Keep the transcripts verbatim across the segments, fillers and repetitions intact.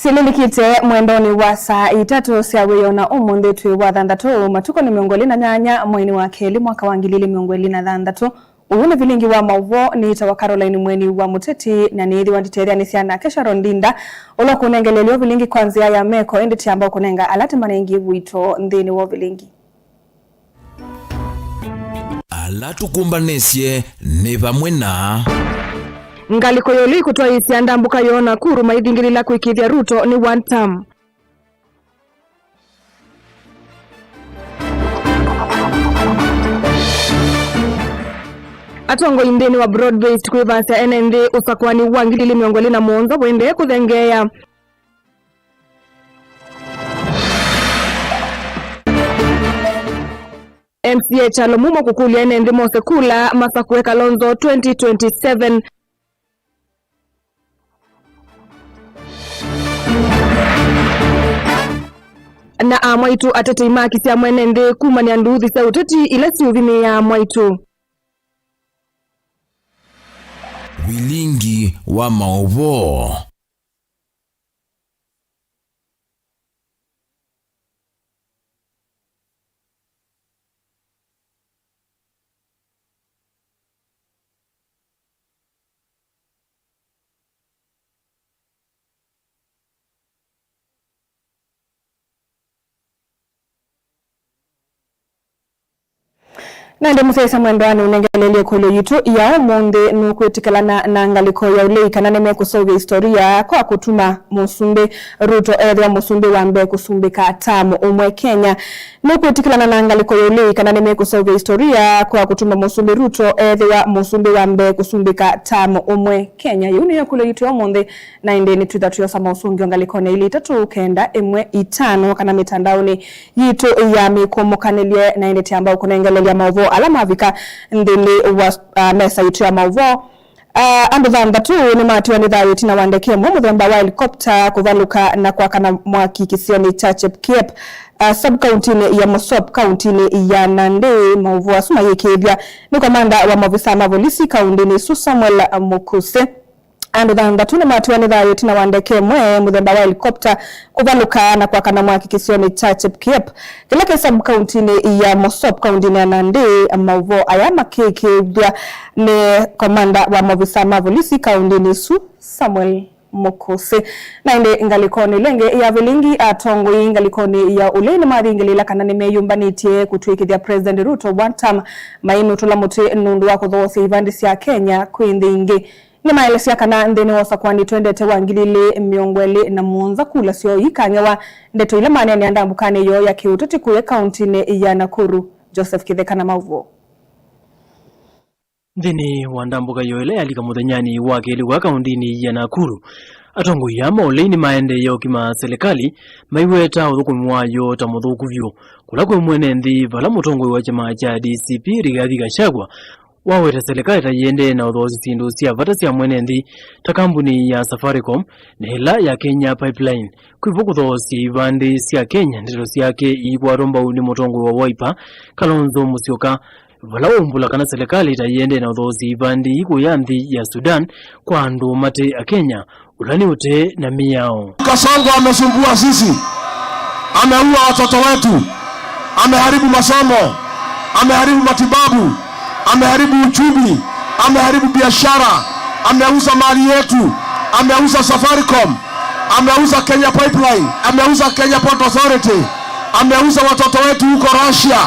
Silĩlĩkĩte mwendonĩ wa saa itatũ sya wĩoo na ũmũnthĩ twĩ wa thanthatũ, matukũ nĩ mĩongo ĩlĩ na nyanya mweinĩ wa kelĩ mwaka wa ngili ili mĩongo ĩlĩ na thanthatũ. Ũyũ nĩ vilingi wa maũvoo, nĩtawa Caroline Mweni wa Mũteti, na nĩĩthĩwa nditetheanĩsya nake Sharon Ndinda, ũla ũkũnengeleelya ũvilingi kwa nzĩa ya meko, ĩndĩ tiamba ũkũnenga ala tũmanengie wito nthĩnĩ wa ũvilingi. Ala tũkũmbanĩsye nĩ vamwe na. Ngalĩko ya ũlei kũtwaĩĩsya ndambũka yoo Nakuru maithingĩlĩla kwĩkĩĩthya Ruto nĩ one term. Atongoi nthĩnĩ wa broad-based kwĩvasya ene nthĩ ũsakũani wa ngili ili mĩongo ĩlĩ na mũonza wendee kũthengeea. M C A kyalo Mumo kũkũlya ene nthĩ mose kula masakũe Kalonzo twenty twenty-seven. Na amwaitũ atetei ma kĩsya mwene nthĩ kumany'a nduuthi sya ũteti ila siũvimĩĩaa mwaitũ. Vilingi wa maũvoo. Na ĩndĩ mũsyaĩĩsya mwendwa nĩũnengeleelye ĩkũlyo yitũ ya ũmũnthĩ, nũkwĩtĩkĩlana na ngalĩko ya ũlei kana nĩmekũseũvya historia kwa kũtuma Mũsumbĩ Ruto ethĩwa mũsumbĩ wa mbee kũsumbĩka tamu ũmwe Kenya? Nũkwĩtĩkĩlana na ngalĩko ya ũlei kana nĩmekũseũvya historia kwa kũtuma Mũsumbĩ Ruto ethĩwa mũsumbĩ wa mbee kũsumbĩka tamu ũmwe Kenya? Yĩu nĩyo ĩkũlyo yitũ ya ũmũnthĩ. Na ĩndĩ nĩtwĩtha tũyosa maũsũngĩo ngalĩkonĩ ya ilĩ itatũ kenda ĩmwe itano kana mĩtandaonĩ yitũ ya mĩkũmũkanĩlye, na ĩndĩ tĩamba ũkũnengeleelya maũvoo ala mavika nthĩnĩ wa, ah, mesa yitũ ya maũvoo. Ah, andũ thanthatũ nĩmatiwa nĩ thayũ ĩtina wa ndeke ĩmwe mũthemba wa helicopter kũvalũka na kwakana mwaki kĩsionĩ kya Chepkiep, ah, sub-county-inĩ ya Mosop, county-inĩ ya Nandi. Maũvoo asu mayĩkĩĩthw'a nĩ komanda wa maovisaa ma volisi kaũntĩnĩ ĩsu, Samuel Mukuse. Andũ thanthatũ nĩmatiwa nĩ thayũ ĩtina wa ndeke ĩmwe mũthemba wa helicopter kũvalũka na kwakana mwaki kĩsionĩ kya Chepkiep, kĩla kĩ sub-county-inĩ ya Mosop, kaũntĩnĩ ya Nandi. Maũvoo aya makĩĩkĩĩthw'a nĩ komanda wa maovisaa ma volisi kaũntĩnĩ ĩsu, Samuel Mukuse. Na ĩndĩ ngalĩkonĩ ĩla ĩngĩ ya vilingi, atongoi ngalĩkonĩ ya ũlei nĩmathingĩlĩĩla kana nĩmeyũmbanĩtye kũtw'ĩkĩthya President Ruto one term, mainũtũla mũtĩ nũndũ wa kũthoosya ivandĩ sya Kenya kwĩ nthĩ ingĩ. Nĩmaelesya kana nthĩnĩ wa ũsakũani twendete wa ngili ilĩ mĩongo ĩlĩ na mũonza, kula syoo ikang'ewa, ndeto ila maneanĩa ndambũkanĩ yoo ya kĩũteti kũya kaũntĩnĩ ya Nakuru. Joseph Kĩtheka na maũvoo. Nthĩnĩ wa ndambũka yoo ĩla yalika mũthenyanĩ wa kelĩ wa kaũntĩnĩ ya Nakuru, atongoi aa ma ũlei nĩmaendee ũkima silikalĩ, maiweta ũthũkũmi wayo ta mũthũku vyũ, kũla kwĩ mwene nthĩ vala mũtongoi wa kyama kya D C P Rigathi Gachagua waweta silikalĩ ta yĩendee na ũthoosya syĩndũ sya vata sya mwene nthĩ ta kambuni ya Safaricom na ĩla ya Kenya Pipeline. Kwĩ vo kũthoosya ivandĩ sya Kenya, ndeto syake iikwatwa mbau nĩ mũtongoi wa Wiper, Kalonzo Musyoka, vala waumbũla kana silikalĩ ta yĩendee na ũthoosya ivandĩ ii kũya nthĩ ya Sudan kwa andũ mate Akenya, ũla nĩ ũtee na mĩao. Kasongo amesumbua sisi, ameua watoto wetu, ameharibu masomo, ameharibu matibabu, ameharibu uchumi, ameharibu biashara, ameuza mali yetu, ameuza Safaricom, ameuza Kenya Pipeline, ameuza Kenya Port Authority, ameuza watoto wetu huko Russia,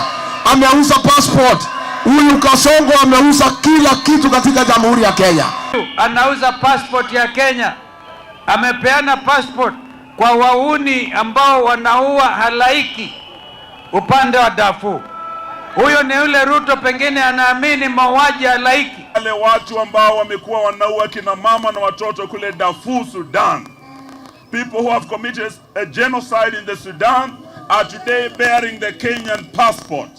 ameuza passport. Huyu Kasongo ameuza kila kitu katika Jamhuri ya Kenya. Anauza passport ya Kenya. Amepeana passport kwa wahuni ambao wanaua halaiki upande wa Darfur. Huyo ni yule Ruto pengine anaamini mauaji halaiki. Wale watu ambao wamekuwa wanaua kina mama na watoto kule Darfur, Sudan. People who have committed a genocide in the Sudan are today bearing the Kenyan passport.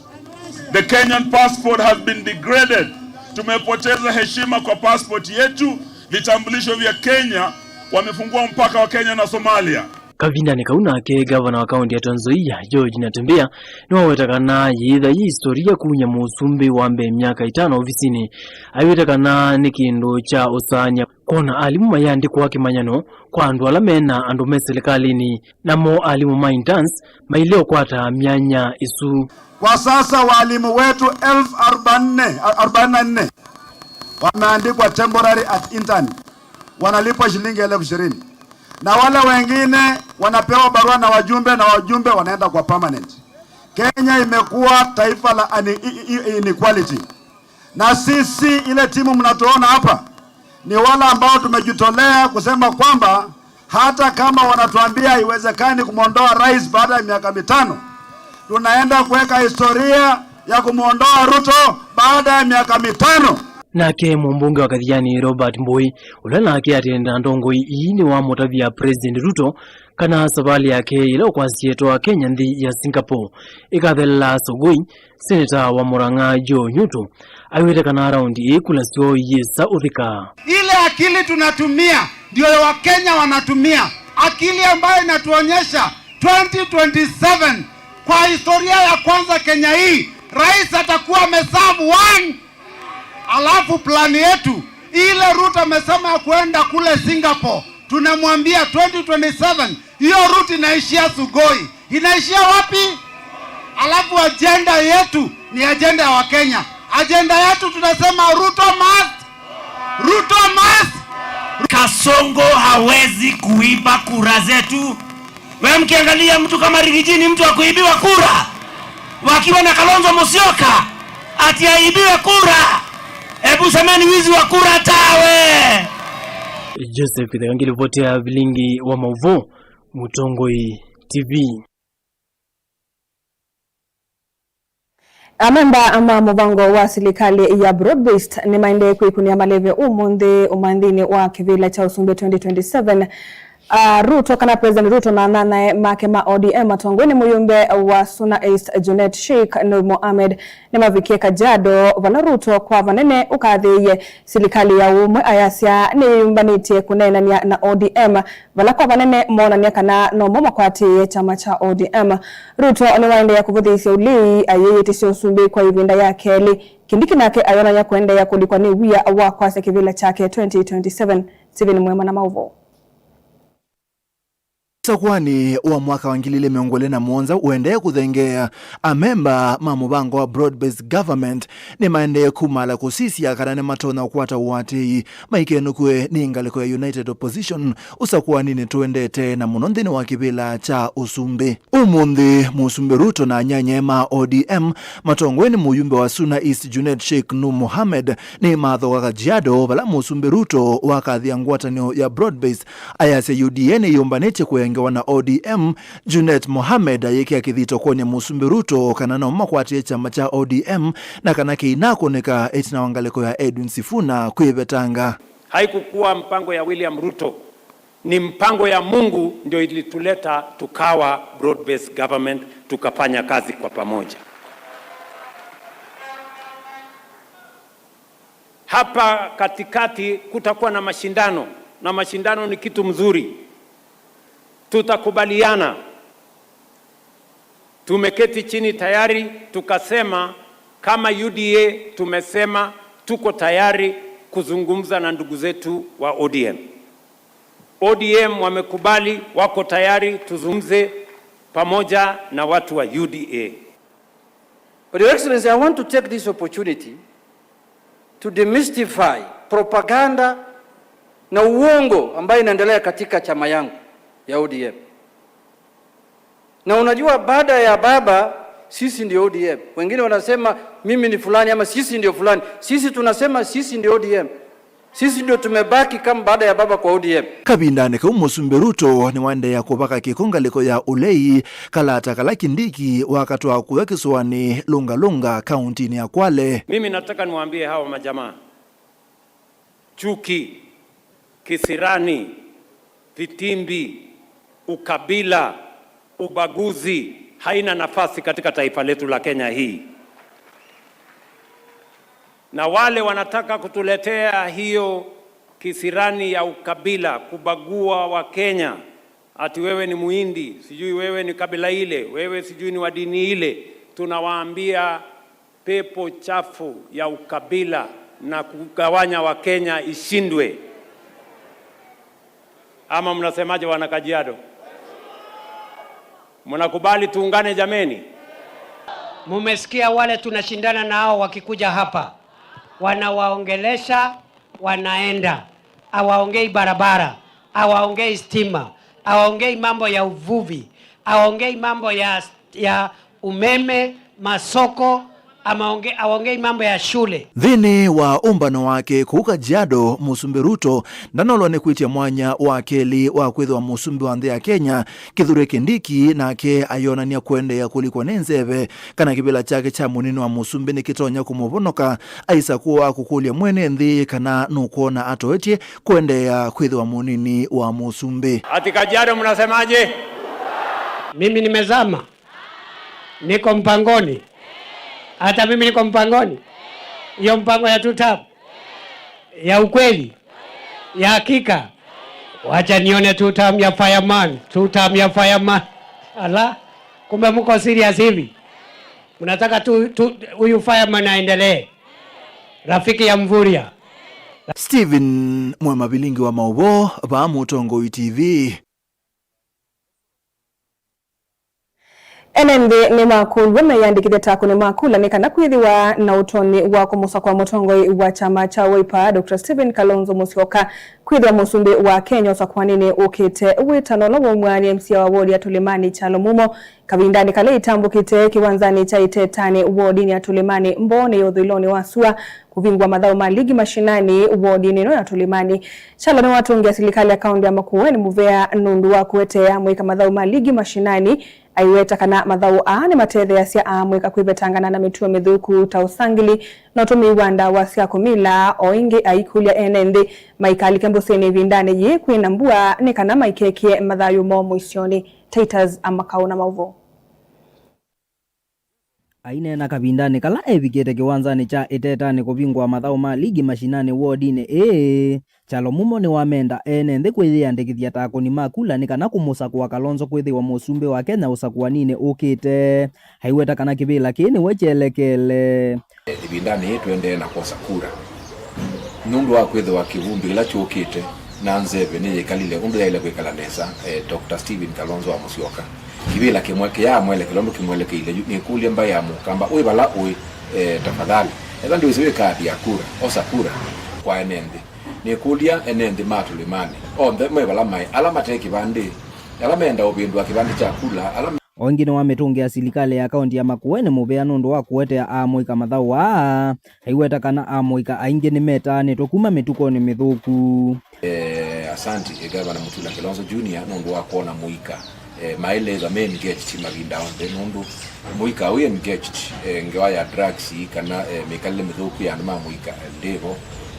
The Kenyan passport has been degraded. Tumepoteza heshima kwa passport yetu. Vitambulisho vya Kenya, wamefungua mpaka wa Kenya na Somalia. Kavindanĩ kau nake, ngavana wa kaũntĩ ya Trans Nzoia, George Natembeya, nĩwaweta kana yĩĩtha yĩ historia kunya mũsumbĩ wa mbee myaka ĩtano ovisinĩ. Aiweta kana nĩ kĩndũ kya ũsaany'a kwona alimũ mayandĩkwa kĩmanyano kwa andũ ala mena andũ me silikalĩnĩ, namo alimũ ma interns maile ũkwata myanya ĩsu. Kwa sasa walimu wetu elfu arobaini na nne, arobaini na nne wameandikwa temporary at intern, wanalipwa shilingi elfu ishirini, na wale wengine wanapewa barua na wajumbe, na wajumbe wanaenda kwa permanent. Kenya imekuwa taifa la ani-, i-, i-, inequality. Na sisi, ile timu mnatuona hapa, ni wale ambao tumejitolea kusema kwamba hata kama wanatuambia haiwezekani kumwondoa rais baada ya miaka mitano, tunaenda kuweka historia ya kumwondoa Ruto baada ya miaka mitano. Nake mũmbunge wa Kathiani, Robert Mbũi, ũla nake atenda ndongoi ii, nĩwamũtavya President Ruto kana savalĩ yake ĩla ũkwasya ĩtwaa Kenya nthĩ ya Singapore ĩkathelela Sugoi. Seneta wa Murang'a Joe Nyutu aiwete kana raundi ĩĩ kula syoo iyĩsa ũthika. Ile akili tunatumia ndio Wakenya wanatumia, akili ambayo inatuonyesha twenty twenty-seven, kwa historia ya kwanza Kenya hii, rais atakuwa ameserve one. Alafu plani yetu ile Ruto amesema ya kuenda kule Singapore, tunamwambia twenty twenty-seven, hiyo route inaishia Sugoi. Inaishia wapi? Alafu ajenda yetu ni ajenda ya Wakenya. Ajenda yetu tunasema Ruto must, Ruto must. Kasongo hawezi kuiba kura zetu. Wewe mkiangalia mtu kama Rigiji ni mtu wa kuibiwa kura, wakiwa na Kalonzo Musyoka ati aibiwe kura, hebu semeni wizi wa kura tawe. Joseph Kitheka ngilivoti ya vilingi wa mauvoo, Mũtongoi T V. Amemba ma mũvango wa silikalĩ ya broad-based nĩmaendee kwĩkũnĩa maleve ũmũnthĩ ũmanthinĩ wa kĩvĩla kya ũsumbĩ twenty twenty-seven. Ah, Ruto kana President Ruto na anyanyae make ma O D M matongoi nĩ mũyumbe wa Suna East Junet Sheikh Nur Mohamed nĩmavikie Kajiado, vala Ruto kwa vanene ũkathĩĩie silikalĩ ya ũmwe, ayasya nĩyĩyũmbanĩtye kũneenany'a na O D M, vala kwa vanene moonany'a kana nomo makwatĩĩe kyama kya O D M. Ruto nĩwaendeea kũvũthĩĩsya ũlei ayĩyĩtĩsya ũsumbĩ kwa ĩvinda ya kelĩ. Kindiki nake ayonany'a kũendeea kũlikwa nĩ wia wa kwasya kĩvĩla kyake twenty twenty-seven. Stephen Mwema na maũvoo. Ũsakũanĩ wa mwaka wa ngili ilĩ mĩongo ĩlĩ na mũonza ũendee kũthengeea, amemba ma mũvango wa broad-based government nĩmaendee kumala kũsisya kana nĩmatonya kũkwata ũatĩĩi maikenũkw'e nĩ ngalĩko ya United Opposition ũsakũanĩnĩ tũendete, na mũno nthĩnĩ wa kĩvĩla kya ũsumbĩ. Ũmũnthĩ, Mũsumbĩ Ruto na anyanyae ma O D M matongoe nĩ mũyumbe wa Suna East Junet Sheikh Nur Mohamed nĩmathoka Kajiado, vala Mũsumbĩ Ruto wakathĩa ngwatanĩo ya broad-based. Ayasya U D A nĩyũmbanĩtye kũengewa na O D M. Junet Mohamed ayĩkĩa kĩthito kwony'a Mũsumbĩ Ruto kana no makwatĩe kyama kya O D M na kana kĩinakũnĩka ĩtina wa ngalĩko ya Edwin Sifuna kwĩvetanga. Haikukuwa mpango ya William Ruto, ni mpango ya Mungu ndio ilituleta tukawa broad-based government, tukafanya kazi kwa pamoja. Hapa katikati kutakuwa na mashindano, na mashindano ni kitu mzuri. Tutakubaliana. Tumeketi chini tayari, tukasema kama U D A, tumesema tuko tayari kuzungumza na ndugu zetu wa O D M. O D M wamekubali, wako tayari tuzungumze pamoja na watu wa U D A. But Your Excellency, I want to take this opportunity to demystify propaganda na uongo ambayo inaendelea katika chama yangu ya O D M. Na unajua, baada ya baba, sisi ndio O D M. Wengine wanasema mimi ni fulani ama sisi ndio fulani. Sisi tunasema sisi ndio O D M. Sisi ndio tumebaki kama baada ya baba kwa O D M. Kavindanĩ kau, Mũsumbĩ Ruto nĩwaendeea kũvaka kĩko ngalĩko ya ũlei, kalata kala Kindiki wakatwaa kũya kĩsũanĩ Lunga Lunga, kauntinĩ ya Kwale. Mimi nataka niwaambie hawa majamaa, chuki, kisirani, vitimbi, ukabila, ubaguzi haina nafasi katika taifa letu la Kenya hii. Na wale wanataka kutuletea hiyo kisirani ya ukabila, kubagua Wakenya, Ati wewe ni Muhindi, sijui wewe ni kabila ile, wewe sijui ni wa dini ile. Tunawaambia pepo chafu ya ukabila na kugawanya Wakenya ishindwe. Ama mnasemaje, wana Kajiado? Mnakubali tuungane jameni? Mumesikia wale tunashindana nao wakikuja hapa, wanawaongelesha, wanaenda. Hawaongei barabara, hawaongei stima, hawaongei mambo ya uvuvi, hawaongei mambo ya, ya umeme, masoko, amaonge-, hawaongei mambo ya shule. Nthĩnĩ wa ũmbano wake kũu Kajiado, Mũsumbĩ Ruto ndanolwa nĩ kwĩtya mwanya wa kelĩ wa kwĩthĩwa mũsumbĩ wa nthĩ ya Kenya. Kithure Kindiki nake ayonany'a kũendeea kũlikwa nĩ nzeve kana kĩvĩla kyake kya mũnini wa mũsumbĩ nĩkĩtonya kũmũvonoka, aisakũa kũkũlya mwene nthĩ kana nũkwona atoetye kũendeea kwĩthĩwa mũnini wa mũsumbĩ. Ati Kajiado, mnasemaje? Mimi nimezama. Niko mpangoni. Hata mimi niko mpangoni. Hiyo mpango ya two term. Ya ukweli. Ya hakika. Wacha nione two term ya fireman. Two term ya fireman. Ala, kumbe mko serious hivi. Mnataka tu, tu, huyu fireman aendelee. Rafiki ya Mvurya. Stephen Mwema, vilingi wa maũvoo, vaa Mũtongoi T V. Ene nthĩ nĩmakũlw'a meyĩandĩkĩthye ta akũni ma kula nĩ kana kwĩthĩwa na ũtonyi wa kũmũsakũa mũtongoi wa kyama kya Wiper, Doctor Stephen Kalonzo Musyoka, kwĩthĩwa mũsumbĩ wa Kenya ũsakũaninĩ ũkĩte. Wĩtano ũla waumw'a nĩ M C A wa wodi ya Tũlĩmanĩ, Kyalo Mumo, kavindanĩ kala ĩtambũkĩte kĩwanzanĩ kya Itetanĩ wodinĩ ya Tũlĩmanĩ, Mboonĩ ya ũthũĩlonĩ wa sua, kũvingũa mathaũ ma ligi mashinani wodinĩ ĩno ya Tũlĩmanĩ. Kyalo nĩwatũngĩa silikalĩ ya kaũntĩ ya Makueni mũvea nũndũ wa kũetea amũika mathaũ ma ligi mashinani, aiweta kana mathaũ aa nĩmatetheeasya amũika kwĩvetangana na mĩtuo mĩthũku ta ũsangili na ũtũmĩi wa ndawa sya kũmila. O ĩngĩ aikũlya ene nthĩ maikalike mbũsĩnĩ ĩvindanĩ yĩĩ kwĩna mbua nĩ kana maikekĩe mathayũ moo mũisyonĩ. Titus Amakau na maũvoo. Aineena kavindanĩ kala evikĩte kĩwanzanĩ kya Itetanĩ kũvingũa mathaũ ma ligi mashinani wodinĩ ĩĩ, Kyalo Mumo nĩwamenda ene nthĩ kwĩyĩandĩkĩthya ta akũni ma kula nĩ kana kũmũsakũa Kalonzo kwĩthĩwa mũsumbĩ wa Kenya ũsakũaninĩ ũkĩte. Aiweta kana kĩvĩla kĩĩ nĩwe kyelekele. Ĩvindanĩ yĩĩ tũendee na kwosa kura nũndũ wa kwĩthĩwa kĩvumbi kĩla kyũkĩte na nzeve nĩyĩkalile ũndũ yaĩle kwĩkala nesa, eh, Doctor Stephen Kalonzo wa Musyoka. Kĩvĩla kĩmwe kĩyaa mwelekelo ũndũ kĩmwelekeile yu, nĩkũlye mbaĩ ya Mũkamba, wĩ vala ũĩ? Eh, tafadhali, ethwa ndwĩsĩ wĩ kaati ya kura, osa kura kwa ene nthĩ. Nĩkũlya ene nthĩ ma Tũlĩmanĩ onthe me vala maĩ, ala mate kĩvandĩ, ala meenda ũvĩndũa kĩvandĩ kya kula, ala O ĩngĩ nĩwamĩtũngĩa silikalĩ ya kaũntĩ ya Makueni mũvea nũndũ wa kũetea amũika mathaũ aa. Aiweta kana amũika aingĩ nĩmetaanĩtwe kuma mĩtukonĩ mĩthũku. Eh, asanti, eh, Gavana Mutula Kilonzo Junior nũndũ wa kwona mũika, eh, maĩle ĩva me engaged mavinda onthe, nũndũ mũika wĩ engaged, eh, ngewa ya drugs kana, eh, mĩkalĩle mĩthũku ya andũ ma mũika, eh, ndĩvo.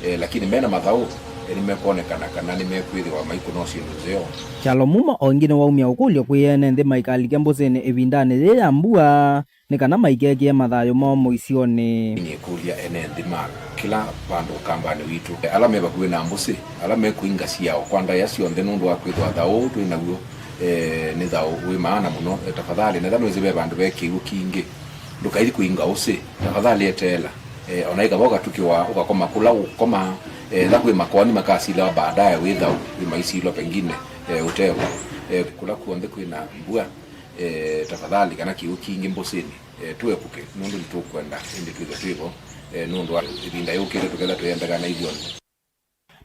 Eh, lakini mena mathaũ, eh, nĩmekwonekana kana nĩmekwĩthĩwa maikũna syĩndũ nzeo. Kyalo Mumo o ĩngĩ nĩwaumya ũkũlyo kwĩ ene nthĩ maikalike mbũsĩnĩ ĩvindanĩ yĩĩ ya mbua, nĩ kana maikekĩe mathayũ moo mũisyonĩ. Nĩkũlya ene nthĩ ma kĩla vandũ ũkambanĩ witũ, eh, ala me vakuvĩ na mbũsĩ, ala me kũinga syao kwa ndaĩa syonthe nũndũ wa kwĩthĩwa thaũ ũũ twĩ naw'o, eh, nĩ thaũ wĩ maana mũno. Eh, tafadhali, nethwa nĩwĩsĩ ve vandũ ve kĩw'ũ kingĩ, ndũkaithi kũinga ũsĩ, tafadhali eteela. Eh, ona ĩkava ũkatukĩwa, ũkakoma kũla ũkũkomaa, eh, etha kwĩ makoani makasilawa baadaye wĩ thaũ, wĩ maisilwa pengine, eh, ũtevo. Eh, kũla kw'onthe kwĩna mbua, eh, tafadhali, kana kĩw'ũ kingĩ mbũsĩnĩ, eh, tũepuke, nũndũ nĩtũkwenda ĩndĩ twĩthwe twĩvo, eh, nũndũ wa ĩvinda yũkĩte tũketha tũyendeka na ithyonthe.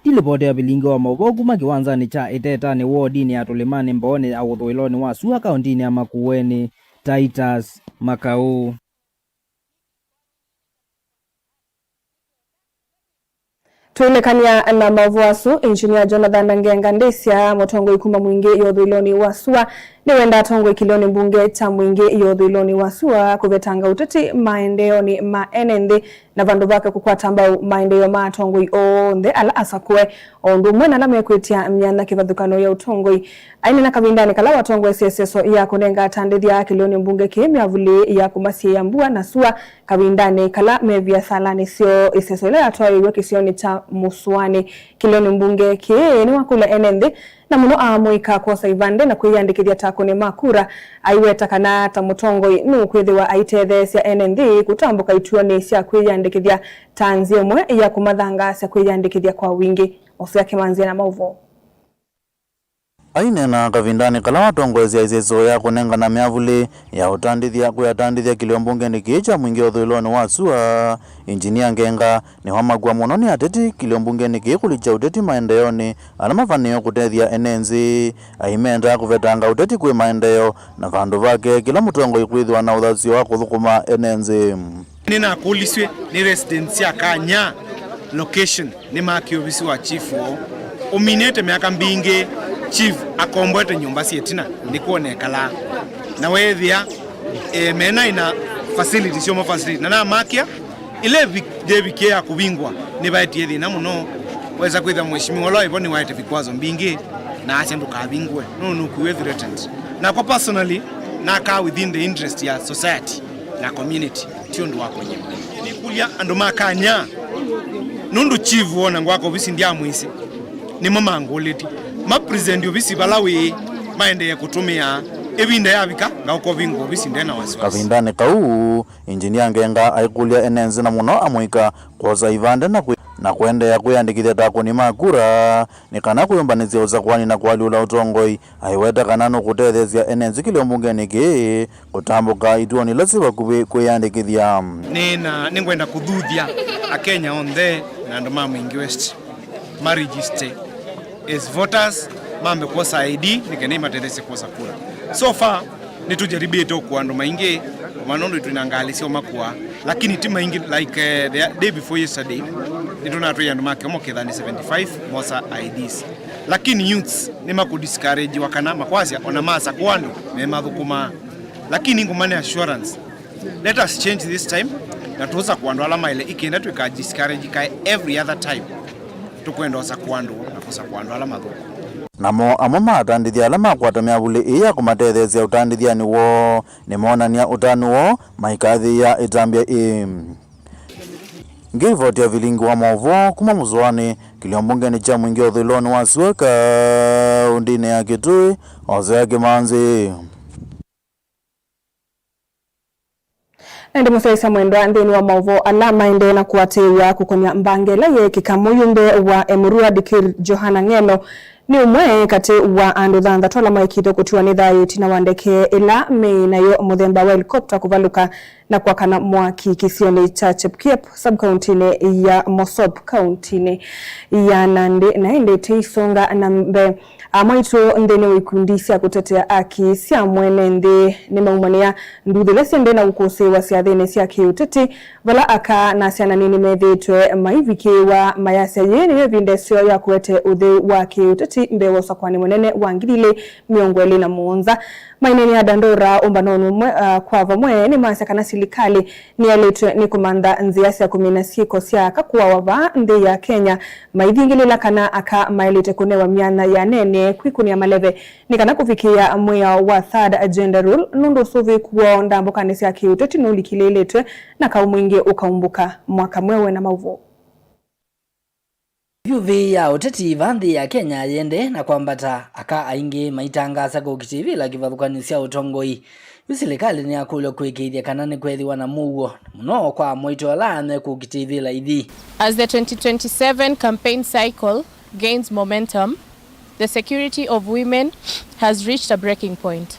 Nĩ livoti ya vilingi wa maũvoo kuma kĩwanzanĩ kya Ĩtetanĩ wodinĩ ya Tũlĩmanĩ Mboonĩ ya ũthũĩlonĩ wa sua kaũntĩnĩ ya Makueni, Titus Makau. Tũilekany'a na maũvoo asu, Engineer Jonathan Ngenga ndĩsya mũtongoi kuma Mwingĩ ya ũthũĩlonĩ wa sua nĩwenda atongoi kĩlĩonĩ mbunge kya Mwingĩ ya ũthũĩlonĩ wa sua kũvetanga ũteti maendeeonĩ ma ene nthĩ na vandũ vake kũkwata mbau maendeeo ma atongoi onthe ala asakũe, o ũndũ ũmwe na ala mekwĩtya myanya kĩvathũkany'o ya ũtongoi. Aineena kavindanĩ kala watongoesye ĩseso ya kũnenga atandĩthya kĩlĩonĩ mbunge kĩĩ myavuli ya kũmasiĩĩa mbua na sua kavindanĩ kala me viasalanĩ syoo, ĩseso ĩla yatwaĩĩw'e kĩsionĩ kya Mũsũanĩ. Kĩlĩonĩ mbunge kĩĩ nĩwakũlya ene nthĩ, na mũno amũika, kwosa ivandĩ na kwĩyandĩkĩthya ta akũni ma kura, aiweta kana ta mũtongoi nũkwĩthĩwa aitetheesya ene nthĩ kũtambũka ituonĩ sya kwĩyandĩkĩthya ta nzĩa ĩmwe ya kũmathangaasya kwĩyandĩkĩthya kwa wingĩ. Osea Kĩmanzĩa na maũvoo. Aineena kavindanĩ kala watongoesya ĩseso ya kũnengana myavulĩ ya ũtandĩthya kwĩ atandĩthya kĩlĩo mbungenĩ kĩĩ kya Mwingĩ ũthũĩlonĩ wa sua, Engineer Ngenga nĩwamakw'a mũno nĩ ateti kĩlĩo mbungenĩ kĩĩ kũlikya ũteti maendeeonĩ ala mavanĩĩwe kũtethya ene nthĩ. Aimendaa kũvetanga ũteti kwĩ maendeeo, na vandũ vake kĩla mũtongoi kwĩthĩwa na ũthasyo wa kũthũkũma ene nthĩ. Nĩnakũlisw'e nĩ residents sya Kanya location nĩmakie ovisi wa chief woo ũminĩte myaka mbingĩ. Chief akomboete nyũmba syĩ ĩtina nĩkw'o nekalaa, na weethĩa, eh, mena ina facility syomo facility na namakia ĩla ĩvi- yevikie ya kũvingwa nĩvaetie thĩna mũno. Wesa kwĩthĩa mheshimiwa ũla wĩvo nĩwaete vikwazo mbingĩ na asya ndũkavingwe nũndũ nũkuwe threatened. Nakwa personally nakaa within the interest ya society na community, ti ũndũ wa kũnyima. Nĩkũlya andũ ma Kanya, nũndũ chief wona ngwaka ovisi ndyamwĩsĩ, nĩmo mangũlĩtye ma present ovisi vala wĩ, maendee kũtũmĩa. Ĩvinda yavika, ngaũka ũvingũa ovisi nde na wasiwasi. Kavindanĩ kau, Engineer Ngenga aikũlya ene nthĩ na mũno amũika kwosa ivandĩ na kwĩ- na kũendeea kwĩyandĩkĩthya ta akũni ma kura nĩ kana kwĩyũmbanĩsya ũsakũani na kũalyũla ũtongoi. Aiweta kana nũkũtetheesya ene nthĩ kĩlĩo mbungenĩ kĩĩ kũtambũka ituonĩ ila syĩ vakuvĩ kwĩyandĩkĩthya. Nĩ na nĩngwenda kũthuthya Akenya onthe na andũ ma Mwingi West ma register as voters, mambe kwosa I D nĩ kenda imatetheesye kwosa kura. So far nĩtũjaribĩte ũkũa andũ maingĩ, vana ũndũ twĩna ngalĩ sya ũmakũa, lakini ti maingĩ. Like, eh, the day before yesterday nĩtũnatwĩie andũ ma kĩomo kĩthani seventy-five mosa I Ds, lakini youths nĩmakũdiscouragewa kana makwasya ona masakũa andũ memathũkũmaa. Lakini ngũmane assurance, let us change this time, na tũsakũa andũ ala maĩle, ĩkenda twĩka discourage kae every other time tũkwenda ũsakũa andũ na kũsakũa andũ ala mathũku. Namo amwe ma atandĩthya ala makwata myavulĩ ĩĩ ya kũmatetheesya ũtandĩthyanĩ woo nĩmoonany'a ũtanu woo maikathĩĩa ĩtambya ĩĩ. Ngĩivoti ya vilingi wa maũvoo kuma Mũsũanĩ, kĩlĩo mbungenĩ kya Mwingĩ ũthũĩlonĩ wa sua kaũndĩnĩ ya Kitui, Osea Kĩmanzi. Na ĩndĩ mũsyaĩĩsya mwendwa, nthĩnĩ wa maũvoo ala maendee na kũatĩĩw'a kũkony'a mbanga ĩla yeekĩka, mũyumbe wa Emurua Dikir Johana Ng'eno nĩ ũmwe katĩ wa andũ thanthatũ ala maĩkĩĩtwe kũtiwa nĩ thayũ ĩtina wa ndeke ĩla meĩ nayo mũthemba wa helicopter kũvalũka na kwakana mwaki kĩsionĩ kya Chepkiep, sub-kauntinĩ ya Mosop, kauntinĩ ya Nandi. Na ĩndĩ tĩisonga na mbee, amwaitũ nthĩnĩ wa ikundi sya kũtetea aki sya mwene nthĩ nĩmaumanĩa nduthi ila syendee na kũkũsĩĩwa syathĩnĩ sya kĩũteti, vala aka na syana nini methĩĩtwe maivikĩĩwa, mayasya yĩĩ nĩyo ĩvinda ĩseo ya kũete ũtheu wa kĩũteti mbee wa ũsakũani mũnene wa ngili ilĩ mĩongo ĩlĩ na mũonza. Maineenea Dandora ũmbanonĩ ũmwe, ah, kwa vamwe nĩmasya kana silikalĩ nĩyaĩlĩtwe nĩ kũmantha nzĩa sya kũmina syĩko sya aka kũawa vaa nthĩ ya Kenya, maithingĩlĩĩla kana aka maĩlĩte kũnewa myanya ya nene kwĩkũnĩa maleve nĩ kana kũvikĩĩa mwĩao wa third gender rule, nũndũ ũsũvĩĩku woo ndambũkanĩ sya kĩũteti nũlikĩlĩĩlĩtwe na kaũ mwingĩ ũkaumbũka. Mwaka Mweũ na maũvoo. Vyuvĩ ya ũteti vaa nthĩ ya Kenya yĩendee na kwambata, aka aingĩ maitangaasa kũkitĩvĩla kĩvathũkany'o sya ũtongoi. Yu silikalĩ nĩyakũlw'a kũĩkĩĩthya kana nĩkweethĩwa na mũuo, mũno kwa amwaitũ ala mekũkitĩvĩla ithi. As the twenty twenty-seven campaign cycle gains momentum, the security of women has reached a breaking point.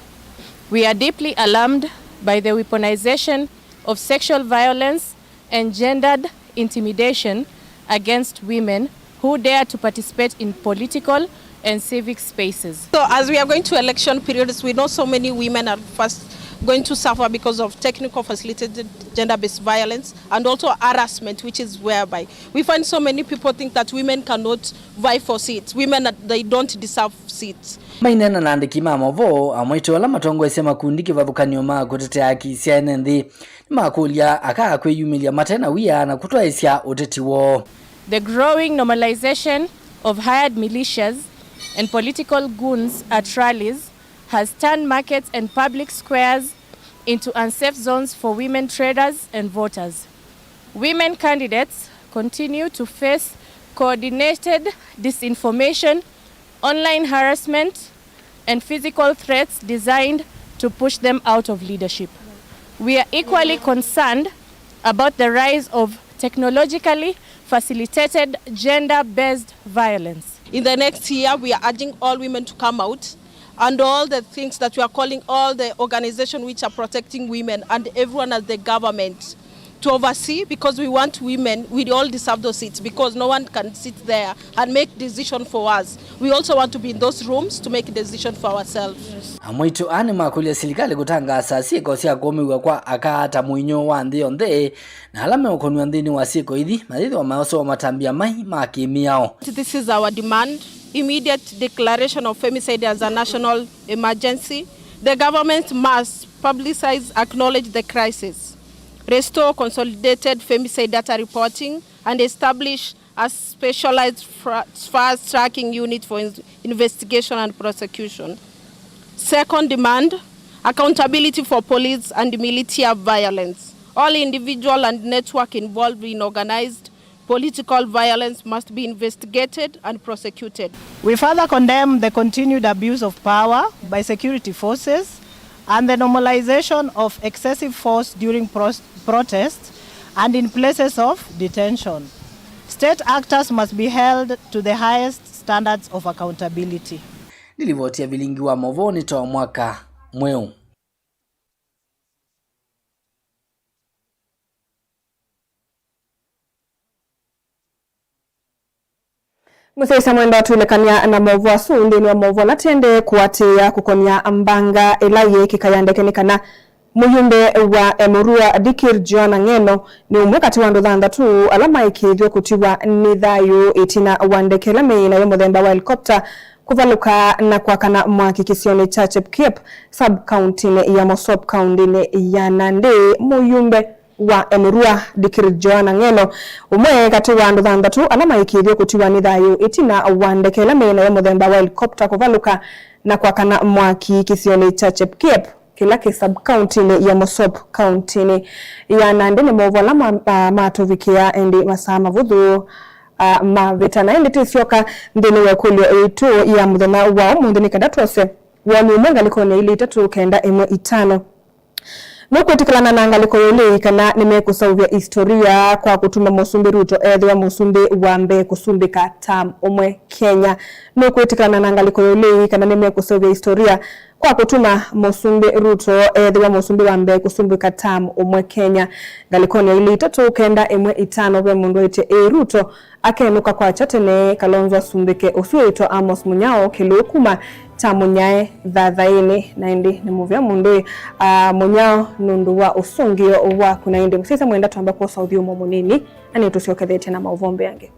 We are deeply alarmed by the weaponization of sexual violence and gendered intimidation against women who dare to participate in political and civic spaces. So as we are going to election periods, we know so many women are first going to suffer because of technical facilitated gender-based violence and also harassment, which is whereby we find so many people think that women cannot vie for seats, women, that they don't deserve seats. Maineena na andĩki ma maũvoo, amwaitũ ala matongoesya makundi kĩvathũkany'o ma kũtetea haki sya ene nthĩ nĩmakũlya aka kwĩyumĩlya mate na wia na kũtwaĩsya ũteti woo. The growing normalization of hired militias and political goons at rallies has turned markets and public squares into unsafe zones for women traders and voters. Women candidates continue to face coordinated disinformation, online harassment, and physical threats designed to push them out of leadership. We are equally concerned about the rise of technologically facilitated gender-based violence. In the next year, we are urging all women to come out and all the things that we are calling all the organizations which are protecting women and everyone at the government to oversee, because we want women, we all deserve those seats, because no one can sit there and make decision for us. We also want to be in those rooms to make decision for ourselves. Amwaitũ aa nĩmakũlya silikalĩ kũtangaasa syĩko sya kũũmĩw'a kwa aka ta mũinyũ wa nthĩ yonthe, na ala meũkonw'a nthĩnĩ wa syĩko ithi mayĩthĩwa mayosewa matambya mai ma kĩmĩao. This is our demand. Immediate declaration of femicide as a national emergency. The government must publicize, acknowledge the crisis, restore consolidated femicide data reporting, and establish a specialized fra-, fast tracking unit for in-, investigation and prosecution. Second demand, accountability for police and militia violence. All individual and network involved in organized political violence must be investigated and prosecuted. We further condemn the continued abuse of power by security forces and the normalization of excessive force during pros-, protests and in places of detention. State actors must be held to the highest standards of accountability. Nĩ livoti ya vilingi wa maũvoo nĩ ta mwaka mweũ. Mũsyaĩĩsya mwendwa, twĩlekany'a na maũvoo asu nthĩnĩ wa maũvoo ala tũendee kũatĩĩa kũkonya mbanga ĩla yĩĩkĩka ya ndeke nĩ kana mũyumbe wa Emurua Dikir Joanna Ng'eno nĩ ũmwe katĩ wa andũ thanthatũ ala maĩkĩĩthw'e kũtiwa nĩ thayũ ĩtina wa ndeke ĩla meĩ nayo mũthemba wa helicopter kũvalũka na kwakana mwaki kĩsionĩ kya Chepkiep, sub-county-nĩ ya Mosop, kaũntĩnĩ ya Nandi. Mũyumbe wa Emurua Dikir Joanna Ng'eno, ũmwe katĩ wa andũ thanthatũ ala maĩkĩĩthw'e kũtiwa nĩ thayũ ĩtina wa ndeke ĩla meĩ nayo mũthemba wa helicopter kũvalũka na kwakana mwaki kĩsionĩ kya Chepkiep, kĩla kĩ sub-county-nĩ ya Mosop, kaũntĩnĩ ya Nandi. Nĩ maũvoo ala ma-, ma-, matũvikĩa ĩndĩ masaa mavũthũ, a, mavĩta. Na ĩndĩ twĩsyoka nthĩnĩ wa ĩkũlyo yitũ ya mũthenya wa ũmũnthĩ nĩ kenda twose woni ũmwe ngalĩkonĩ ya ilĩ itatũ kenda ĩmwe itano. Nũkwĩtĩkĩlana na ngalĩko ya ũlei kana nĩmekũseũvya historia kwa kũtuma Mũsumbĩ Ruto ethĩwa mũsumbĩ wa mbee kũsumbĩka term ũmwe Kenya? Nũkwĩtĩkĩlana na ngalĩko ya ũlei kana nĩmekũseũvya historia kwa kũtuma Mũsumbĩ Ruto ethĩwa mũsumbĩ wa mbee kũsumbĩka term ũmwe Kenya? Ngalĩkonĩ ya ilĩ itatũ kenda ĩmwe itano ve mũndũ waĩtye ĩĩ Ruto akenũka kwakya tene Kalonzo asumbĩke ũsu wĩtwa Amos Munyao kĩlũũ kuma kya Munyae thathaĩnĩ. Na ĩndĩ nĩ mũvea mũndũ ĩ, a, Munyao nũndũ wa ũsũngĩo waku. Na ĩndĩ mũsyaĩĩsya mwenda twamba kwosa ũthyũmũo mũnini, na nĩtũsyokethetye na maũvoo mbeange.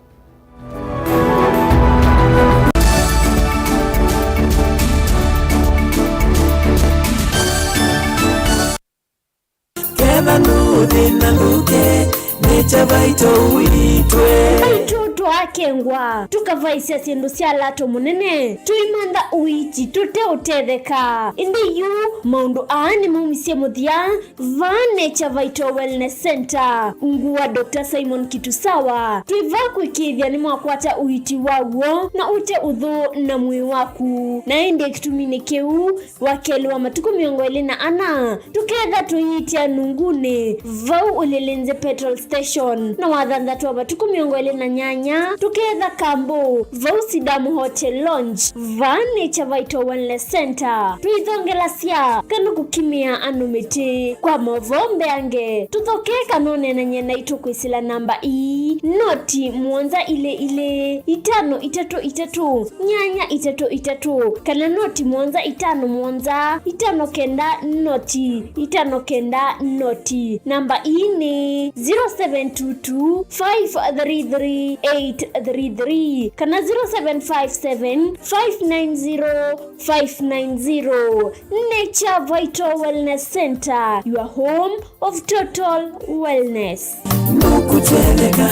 Ketha nũthĩna ndũke, nĩ kya vaito witwe. Vaito twakengwa, tũkavaisya syĩndũ sya lato mũnene, tũimantha ũiiti tũteũtetheka. Ĩndĩ yu, maũndũ aa nĩmaumisye mũthya, vaa Nature Vital Wellness Center. Ungu wa Doctor Simon Kitusawa, twĩ vaa kũĩkĩĩthya nĩmwakwata ũiiti wa w'o na ũte ũthũ na mwĩĩ waku. Na ĩndĩ kĩtuminĩ kĩu, wa kelĩ wa matukũ mĩongo ĩlĩ na ana, tũketha tũiitya nungunĩ, vau Ulilinzi Petrol Station, na wa thanthatũ wa matukũ mĩongo ĩlĩ na nyanya, tũketha Kambu, vau Sidamu Hotel Lounge, vaa Nature Vital Wellness Center. Tũithongelasya kana kũkimĩa andũ mĩtĩ. Kwa maũvoo mbeange, tũthokee kana ũneenany'e naitũ kwĩsĩla namba ii, noti mũonza ilĩ ilĩ, itano itatũ itatũ, nyanya itatũ itatũ, kana noti mũonza itano mũonza, itano kenda noti, itano kenda noti. Namba ii nĩ zero seven two two, five three three, eight three three, kana zero seven five seven, five nine zero, five nine zero. Nature Vital Wellness Center, your home of total wellness. Nũkũtetheka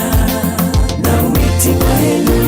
na wĩti waĩlu.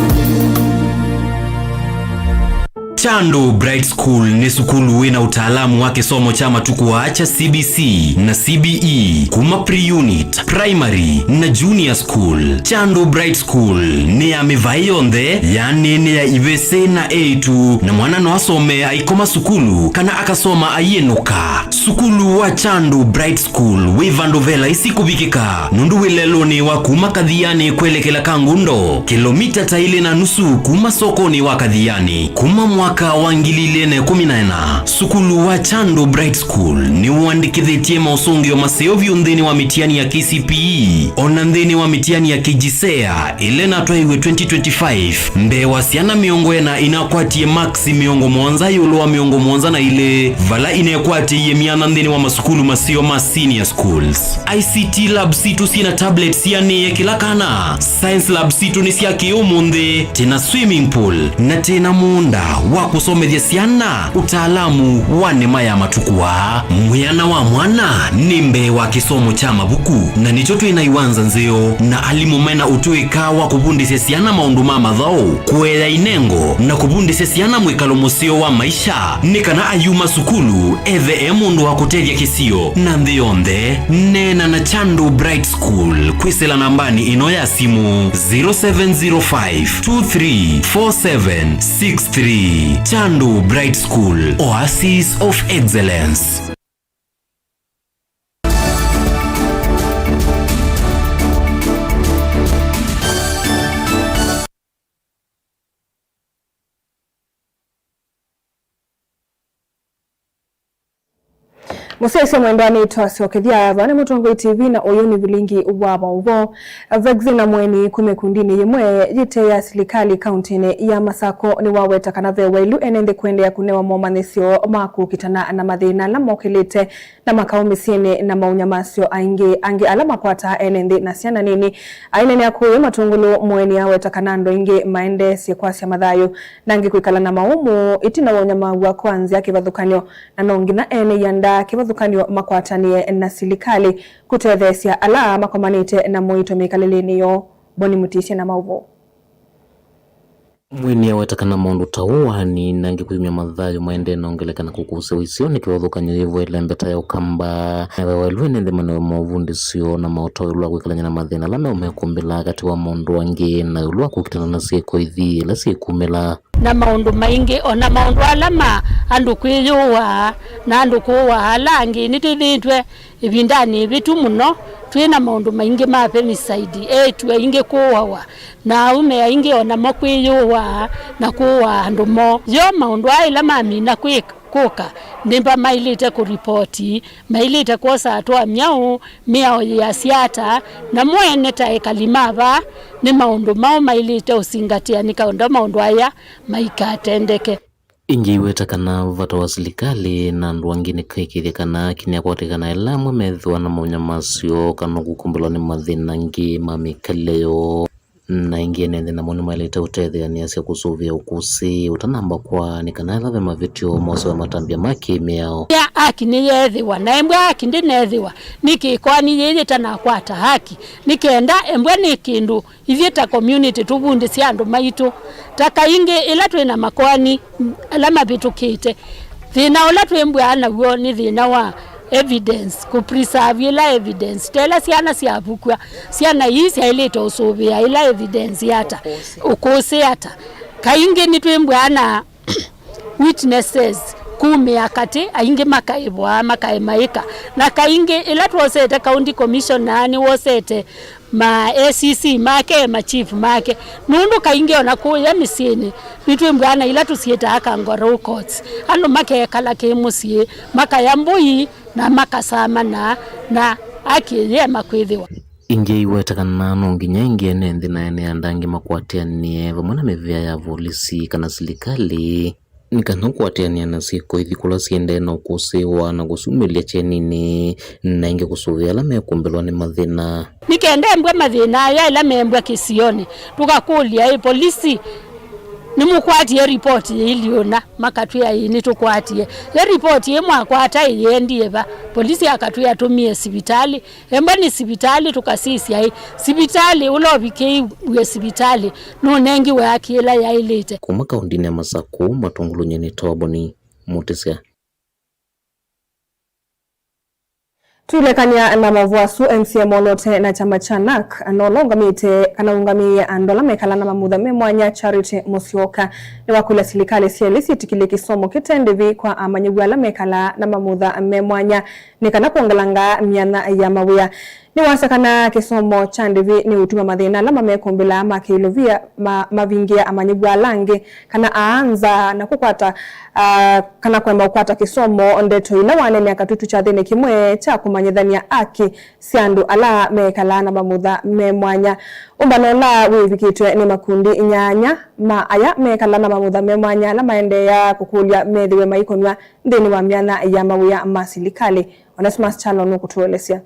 Chandu Bright School nĩ sukulu wĩ na ũtaalamu wa kĩsomo kya matukũ aa kya C B C na C B E kuma pre-unit, primary, na junior school. Chandu Bright School nĩ ya mĩvaĩ yonthe, yaani nĩ ya ivĩsĩ na eĩtu, na mwana no asome aikoma sukulu kana akasoma aiĩnũka. Sukulu wa Chandu Bright School wĩ vandũ ve laisi kũvikĩka, nũndũ wĩ lelũnĩ wa kuma Kathiani kwelekela Kangundo, kĩlomita ta ilĩ na nusu kuma sokonĩ wa Kathiani. Kuma mwaka wa ngili ilĩ na ĩkũmi na ĩna, sukulu wa Chandu Bright School nĩwandĩkĩthĩtye maũsũngĩo maseo vyũ nthĩnĩ wa mĩtiani ya K C P E, o na nthĩnĩ wa mĩtiani ya KJSEA ĩla ĩnatwaiwe twenty twenty-five. Mbee wa syana mĩongo ĩna inakwatie maksi mĩongo mũonza ĩũlũ wa mĩongo mũonza na ilĩ, vala inekwatĩie myanya nthĩnĩ wa masukulu maseo ma senior schools. I C T lab sitũ syĩ na tablets sianĩe kĩla kana. Science lab sitũ nĩ sya kĩ-ũmũnthĩ, twĩ na swimming pool, na twĩ na mũũnda wa kũsomethya syana ũtaalamu wa nĩma ya matukũ aa. Mwĩana wa mwana nĩ mbee wa kĩsomo kya mavuku, na nĩkyo twĩ na iwanza nzeo na alimũ mena ũtũĩka wa kũvundĩsya syana maũndũ ma mathaũ, kũea inengo, na kũvundĩsya syana mwĩkalo mũseo wa maisha, nĩ kana ayuma sukulu ethe e mũndũ wa kũtethya kĩsio na nthĩ yonthe. Neena na Chandu Bright School kwĩsĩla nambanĩ ĩno ya simũ, zero seven zero five two three four seven six three. Chandu Bright School, Oasis of Excellence. Mũsyaĩĩsya mwendwa, nĩtwasyokethya vaa nĩ Mũtongoi T V, na ũyũ nĩ vilingi wa maũvoo. Vexina Mweni kuma ĩkundinĩ yĩmwe yĩte ya silikalĩ kauntinĩ ya Masako nĩwaweta kana ve wailu ene nthĩ kũendeea kũnewa momanyĩsyo ma kũkitana na mathĩna ala mokĩlĩte na makaũ mĩsyĩnĩ na maũnyamasyo aingĩ angĩ ala makwataa ene nthĩ na syana nini. Ainenea kũũ Matungulu, Mweni aweta kana andũ aingĩ maendeesye kwasya mathayũ na angĩ kwĩkala na maũmũ ĩtina wa ũnyamaw'a kwa nzĩa kĩvathũkany'o, na no nginya ene ianda kĩvathũkany'o makwatanĩe na silikalĩ kũtetheesya ala makomanĩte na mũito mĩkalĩlenĩ yoo. Boni Mũtisye na maũvoo. Mweni aweta kana maũndũ ta ũũ waani na angĩ kwĩumya mathayũ maendee na ongeleka na kũkũsĩwa isionĩ kĩvathũkany'o yĩvo ĩlembeta ya Ũkamba. Nawe wailwe nĩ nthĩ manewe maũvundĩsyo na maũtao ĩũlũ wa kwĩkalany'a na mathĩna ala meũmekumbĩla katĩ wa maũndũ angĩ na ĩũlũ wa kũkitana na syĩko ithi ila syĩkumĩla. Na maũndũ maingĩ, o na maũndũ ala ma andũ kwĩyũaa na andũ kũũaa ala angĩ, nĩtwĩthĩĩtwe ĩvindanĩ ĩvĩtu mũno twĩ na maũndũ maingĩ ma femicide, eĩtu aingĩ kũawa, na aũme aingĩ o namo kwĩyũaa na kũaa andũ moo. Yo maũndũ aa ĩla mamina kwĩka, kũka, nĩmba maĩlĩte kũripoti, maĩlĩte kwosa atũa myaũ, mĩao yĩasya ata, namo ene ta ekali ma vaa, nĩ maũndũ maũ maĩlĩte ũsingatĩa nĩ kaũnda maũndũ aya maikatendeke. Ĩngĩ iweta kana vata wa silikalĩ na andũ angĩ nĩ kũĩkĩĩthya kana haki nĩyakwatĩkana ĩla amwe methĩwa na maũnyamasyo kana kũkumbĩlwa nĩ mathĩna angĩ ma mĩkalĩle yoo. Na ĩngĩ ene nthĩ namo nĩmaĩlĩte ũtetheanĩasya kũsũvĩa ũkũsĩ ũtanamba kwa nĩ kana ethĩwa ve mavĩtyo mosewe matambya ma kĩ-mĩao. Ya haki nĩyeethĩwa, na embwa haki ndĩneethĩwa, nĩkĩ kwani yĩĩ yĩtanakwata haki? Nĩ kenda embwa nĩ kĩndũ ithyĩ ta community tũvundĩsye andũ maitũ. Ta kaingĩ ĩla twĩ na makoani ala mavĩtũkĩte, thĩna ũla twĩmbwaa naw'o nĩ thĩna wa evidence, kũ preserve ĩla evidence. Ta ĩla syana syavukw'a, syana ii syaĩlĩte ũsũvĩa ĩla evidence ata, ũkũsĩ ata. Kaingĩ nĩtwĩmbwaa na witnesses kumĩa katĩ, aingĩ makaĩvwa, makaemaĩka. Na kaingĩ ĩla twosete county commissioner, nĩwosete ma A C C make, ma chief make, nũndũ kaingĩ ona kũya mĩsyĩnĩ nĩtwĩmbwaa na ila tũsyĩtaa kangaroo courts. Andũ makekala kĩ mũsyĩ, makaya mbũi, na makasamana, na haki ĩyĩema kwĩthĩwa. Ĩngĩ iweta kana no nginya ĩngĩ ene nthĩ na ene andũ angĩ makwatĩanĩe vamwe na mĩvĩa ya volisi kana silikalĩ. Nĩ kana kũatĩanĩa na syĩko ithi kũla syĩendee na ũkũsĩĩwa na kũsumĩlya kyeninĩ, na ĩngĩ kũsũvĩa ala mekumbĩlwa nĩ mathĩna. Nĩ kenda embwe mathĩna aya ĩla meembwa kĩsionĩ, tũkakũlya, ĩ polisi Nĩmũkwatie ripoti yĩilyĩ ũna? Makatwĩa, ĩĩ, nĩtũkwatie. Yo ripoti ĩĩ mwakwata ĩyendie va? Polisi akatwĩa, atũmie sivitalĩ. Embwa nĩ sivitalĩ tũkasisya ĩ? Sivitalĩ ũla ũvikĩiw'e sivitalĩ nũnengiwe haki ĩla yaĩlĩte. Kuma kaũndĩnĩ ya Masakũ, Matũngũlũ nyie nĩ Toboni Mũtĩsya. Twilekany'a na maũvoo asu, M C A Molote na kyama kya NARC, na ũla ũngamĩte kana ũngamĩe andũ ala mekalaa na mamutha me mwanya, Charity Musyoka, nĩwakũlya silikalĩ sya ĩlĩ syĩtĩkĩlye kĩsomo kĩte ndĩvi kwa amanyĩw'a ala mekalaa na mamutha me mwanya nĩ kana kwongelanga myanya ya mawĩa. Nĩwasya kana kĩsomo kya ndĩvi nĩũtuma mathĩna ala mamekũmbĩlaa ma kĩilovia ma, mavingĩa amanyĩw'a ala angĩ kana aa nza na kũkwata, ah, kana kũema kũkwata kĩsomo ndeto ila waneenea katutu kyathĩnĩ kĩmwe kya kũmanyĩthany'a haki sya andũ ala mekalaa na mamutha me mwanya. Ũmbano ũla wĩvikĩtwe nĩ makundi nyanya ma aya mekalaa na mamutha me mwanya ala maendeeaa kũkũlya methĩwe maikonw'a nthĩnĩ wa myanya ya mawĩa ma silikalĩ. Onesmus Kyalo nũkũtũelesya.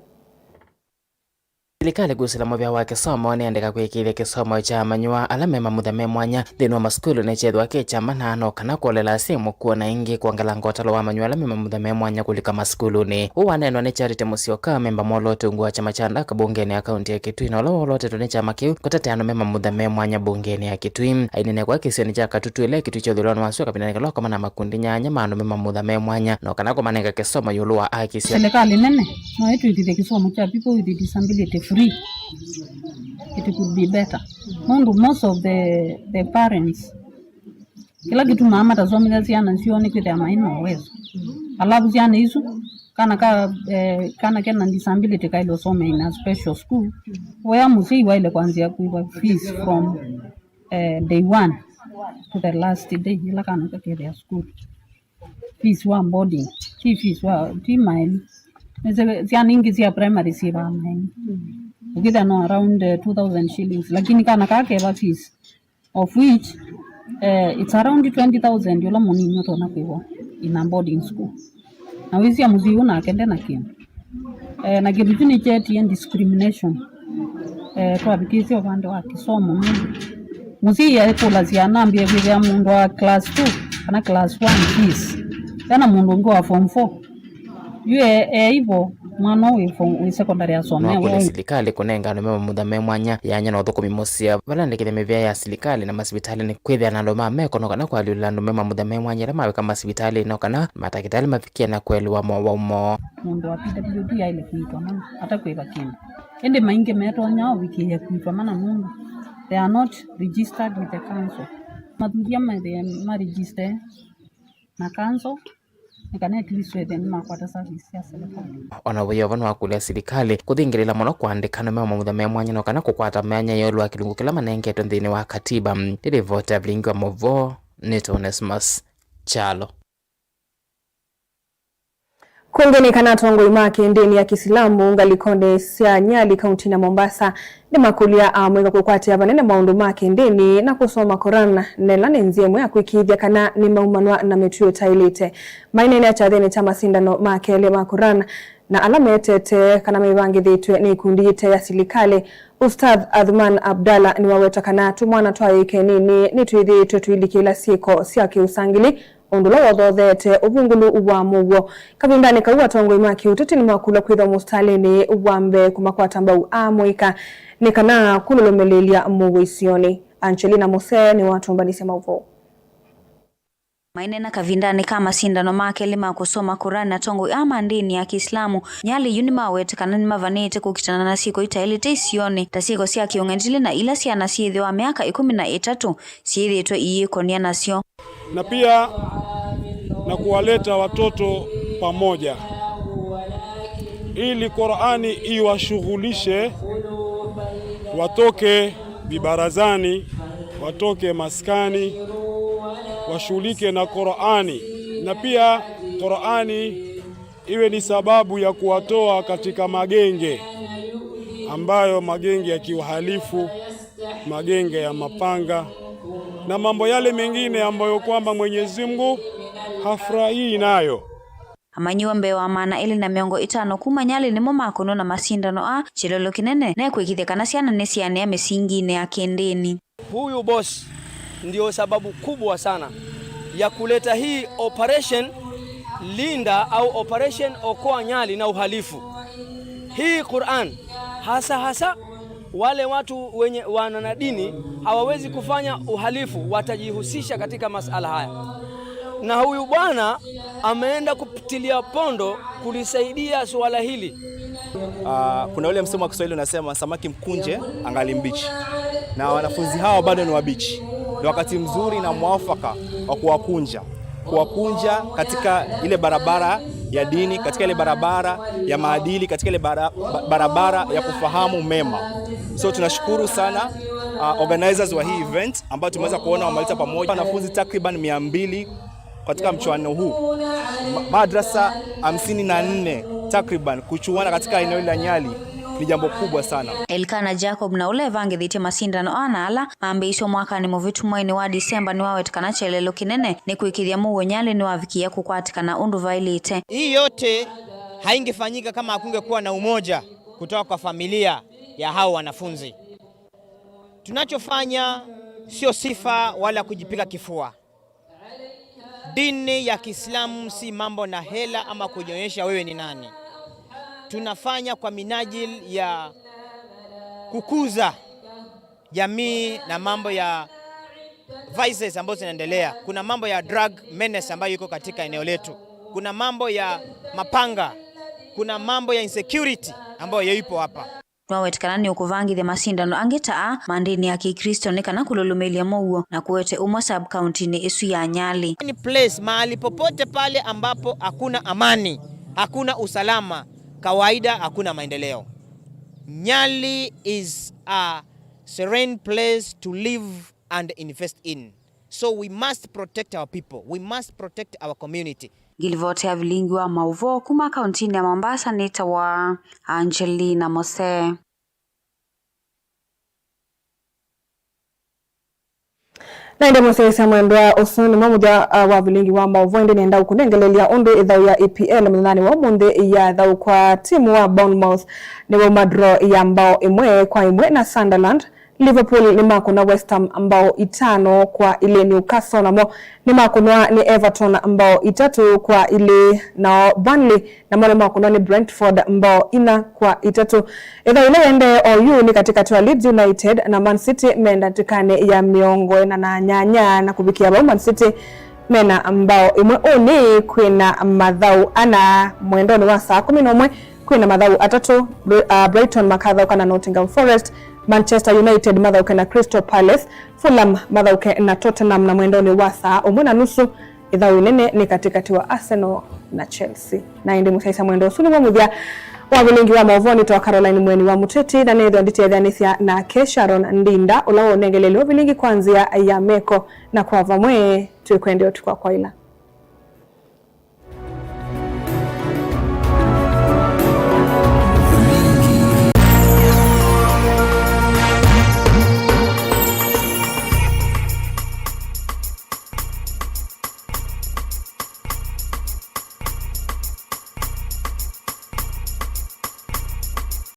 Silikalĩ kwĩsĩla mũvea wa kĩsomo nĩyendeka kwĩkĩĩthya kĩsomo kya amanyĩw'a ala me mamutha me mwanya nthĩnĩ wa masukulu nĩkyethĩwa kĩ kya mana, no kana kũolela asyai mũkuo, na ĩngĩ kwongelanga ũtalo wa amanyĩw'a ala me mamutha me mwanya kũlika masukulunĩ. Ũũ waneenwa nĩ Charity Musyoka, memba mwoloote ungu wa kyama kya NARC mbungenĩ ya kaunti ya Kitui, na ũla wolotetwe nĩ kyama kĩu kũtetea andũ me mamutha me mwanya mbungenĩ ya Kitui. Aineena kwa kĩsionĩ kya Katutu ĩla ĩkĩtw'ĩkya ũthũĩlonĩ wasyo kavindanĩ kala ũkomana na makundi nyanya ma andũ me mamutha me mwanya, no kana kũmanenga kĩsomo ĩũlũ wa haki syoo. Silikalĩ nene no ĩtwĩkĩthye kĩsomo kya people with disability free. It could be better. Nũndũ most of the, the parents, kĩla kĩtumaa matasomethya syana syoo nĩ kwĩthĩa mai na ũwezo. Alafu syana isu, kana ka, eh, kana kena disability kaĩle ũsomea in a special school, wĩa mũsyai waĩle kwanzĩa kũĩva fees from, eh, day one to the last day ĩla kana kakethĩa school. Fees wa boarding, ti fees wa, ti maeni. Nĩsĩ syana ingĩ sya primary syĩvaa maeni. Ũkĩthĩa no around, eh, two thousand shillings, lakini kana kaa keva fees, of which, eh, it's around twenty thousand ũla mũnini ũtonya kwĩw'a in a boarding school. Na wĩsĩ mũsyai ũũ nake nde na kĩndũ. Eh, na kĩndũ kyu nĩkyetie discrimination. Eh, twavikĩsye ũvande wa kĩsomo nũndũ mũsyai aikũlasya anambie kwĩthĩa mũndũ wa class two kana class one fees, ena mũndũ ũngĩ wa form four. Yu e, e ivo, mwana ũũ wĩ form, wĩ secondary asomea. Nĩwakũlya silikalĩ kũnenga andũ me mamutha me mwanya yanya na ũthũkũmi mũseo, vala ndekethya mĩvĩa ya silikalĩ na masivitalĩnĩ kwĩthĩa na andũ ma meko no kana kũalyũlĩla andũ me mamutha me mwanya ĩla mawĩka masivitalĩnĩ no kana matakĩtalĩ mavikie na kũelewa mowau moo. Mũndũ wa P W D aĩle kũitwa mana ata kwĩva kĩndũ. Ĩndĩ maingĩ metonya ũvikĩĩa kũitwa mana nũndũ they are not registered with the council. Mathuthya methĩe ma register na council nĩ kana at least wĩthĩe nĩmakwata service sya silikalĩ. Ona vau Yeova nĩwakũlya silikalĩ kũthingĩlĩla mũno kũandĩka andũ me mamutha me mwanya no kana kũkwata myanya ĩũlũ wa kĩlungu kĩla manengetwe nthĩnĩ wa katiba. Nĩ livoti ya vilingi wa maũvoo nĩ Onesmus Kyalo. Kũngĩ nĩ kana atongoi ma kĩndĩni ya Kĩsilamu ngalĩkonĩ sya Nyali kauntinĩ ya Mombasa nĩmakũlya amũika kũkwatĩa vanene maũndũ ma kĩndĩni na kũsoma Koran, na ĩla nĩ nzĩa ĩmwe ya kũĩkĩĩthya kana nĩmaumanwa na mĩtuo ĩtaĩlĩte. Maineenea kyathĩnĩ kya masindano ma kelĩ ma Koran na ala metete kana mevangĩthĩtw'e nĩ ikundi ite ya silikalĩ, Ustadh Adhman Abdallah nĩwaweta kana tũmwana twa ĩkĩnĩnĩ nĩtwĩthĩĩtwe tũilikĩla syĩko sya kĩũsangili, ũndũ ũla wothotheete ũvungũlu wa mũuo. Kavindanĩ kau, atongoi ma kĩũteti nĩmakũlw'a kwĩthwa mũsitalĩnĩ wa mbee kũmakwata mbau amũika nĩ kana kũlũlũmĩlĩlya mũuo isionĩ. Angelina Mose nĩwatũmbanĩsye maũvoo. Maineena kavindanĩ ka masindano ma kelĩ ma kũsoma Koran, atongoi aa ma ndĩni ya Kĩislamu Nyali yu nĩmawete kana nĩmavanĩte kũkitana na syĩko itaĩlĩte isionĩ, ta syĩko sya kĩũng'endilĩ na ila syana syĩthĩwa myaka ĩkũmi na ĩtatũ syĩthĩĩtwe iyĩkonia nasyo. Na pia na kuwaleta watoto pamoja ili Qur'ani iwashughulishe, watoke vibarazani, watoke maskani, washughulike na Qur'ani, na pia Qur'ani iwe ni sababu ya kuwatoa katika magenge, ambayo magenge ya kiuhalifu, magenge ya mapanga na mambo yale mengine ambayo kwamba Mwenyezi Mungu hafurahi nayo. Amanyĩw'a mbee wa maana elĩ na mĩongo ĩtano kuma Nyali nĩmo makonwa na masindano aa, kyĩlolo kĩnene nekwĩkĩthya kana syana nĩsyaanĩa mĩsinginĩ ya kĩndĩni. Huyu boss Ndio sababu kubwa sana ya kuleta hii operation Linda au operation Okoa Nyali na uhalifu. Hii Qur'an, hasa hasa wale watu wenye wana na dini hawawezi kufanya uhalifu, watajihusisha katika masala haya. Na huyu bwana ameenda kutilia pondo kulisaidia suala hili. Ah, kuna ule msemo wa Kiswahili unasema, "Samaki mkunje angali mbichi." Na wanafunzi hawa bado ni wabichi. Ni wakati mzuri na mwafaka wa kuwakunja. Kuwakunja katika ile barabara ya dini, katika ile barabara ya maadili, katika ile bara-, ba-, barabara ya kufahamu mema. So tunashukuru sana, ah, organizers wa hii event ambao tumeweza kuona wameleta pamoja wanafunzi takriban mia mbili katika mchuano huu, ma-, madrasa hamsini na nne takriban kuchuana katika eneo la Nyali ni jambo kubwa sana. Elkana Jacob, na ũla evangĩthĩtye masindano ana ala mambĩĩisye mwakanĩ mũvĩtu mweinĩ wa Disemba, nĩwaweta kana kyelelo kĩnene nĩ kwĩkĩthya mũuo Nyali nĩwavikĩĩa kũkwatĩkana ũndũ vaĩlĩte. Hii yote haingefanyika kama hakungekuwa na umoja kutoka kwa familia ya hao wanafunzi. Tunachofanya sio sifa wala kujipiga kifua. Dini ya Kiislamu si mambo na hela ama kujionyesha wewe ni nani. Tunafanya kwa minajili ya kukuza jamii na mambo ya vices ambazo zinaendelea. Kuna mambo ya drug menace ambayo iko katika eneo letu. Kuna mambo ya mapanga. Kuna mambo ya insecurity ambayo ipo hapa. Nĩwaweta kana nĩũkũvangĩthya masindano angĩ ta aa ma ndĩni ya Kĩklĩsto nĩ kana kũlũlũmĩĩlya mũuo na kũete ũmwe sub-kauntinĩ ĩsu ya Nyali. Any place, mahali popote pale ambapo hakuna amani, hakuna usalama, kawaida hakuna maendeleo. Nyali is a serene place to live and invest in. So we must protect our people. We must protect our community. Ngilivoti ya vilingi wa maũvoo kuma kauntinĩ ya Mombasa nĩtawa Angelina Mose. Na ĩndĩ mũsyaĩĩsya mwendwa, ũsu nĩmo mũthya, uh, wa vilingi wa maũvoo. Ĩndĩ nĩenda ũkũnengelelya ũndũ ĩthaũ ya E P L mũthenyanĩ wa ũmũnthĩ yathaũkwa. Timu wa Bournemouth nĩwauma draw ya mbao ĩmwe kwa ĩmwe na Sunderland. Liverpool nĩmakũna West Ham mbao itano kwa ilĩ. Newcastle namo nĩmakũnwa nĩ Everton mbao itatũ kwa ilĩ, nao Burnley namo nĩmakũnwa nĩ Brentford mbao ina kwa itatũ. Ĩthaũ ĩla yĩendee oyu nĩ katĩkatĩ wa Leeds United na Man City me ndatĩkanĩ ya mĩongo ĩna na nyanya, na kũvikĩa vau Man City mena mbao ĩmwe. Ũnĩ kwĩna mathaũ ana. Mwendonĩ wa saa kũmi na ũmwe kwĩna mathaũ atatũ. Br-, uh, Brighton makathaũka na Nottingham Forest, Manchester United mathaũke na Crystal Palace, Fulham mathaũke na Tottenham, na mwendonĩ wa saa ũmwe na nusu ĩthaũ ĩnene nĩ katĩkatĩ wa Arsenal na Chelsea. Na ĩndĩ mũsyaĩĩsya mwendwa, ũsu nĩw'o mũthya wa vilingi wa maũvoo. Nĩtawa Caroline Mweni wa Mũteti, na nĩthwa nditetheanĩsya nake Sharon Ndinda, ũla wonengelelwe vilingi kwa nzĩa ya meko, na kwa vamwe twĩkwendea ũtukũ wa kwaĩla.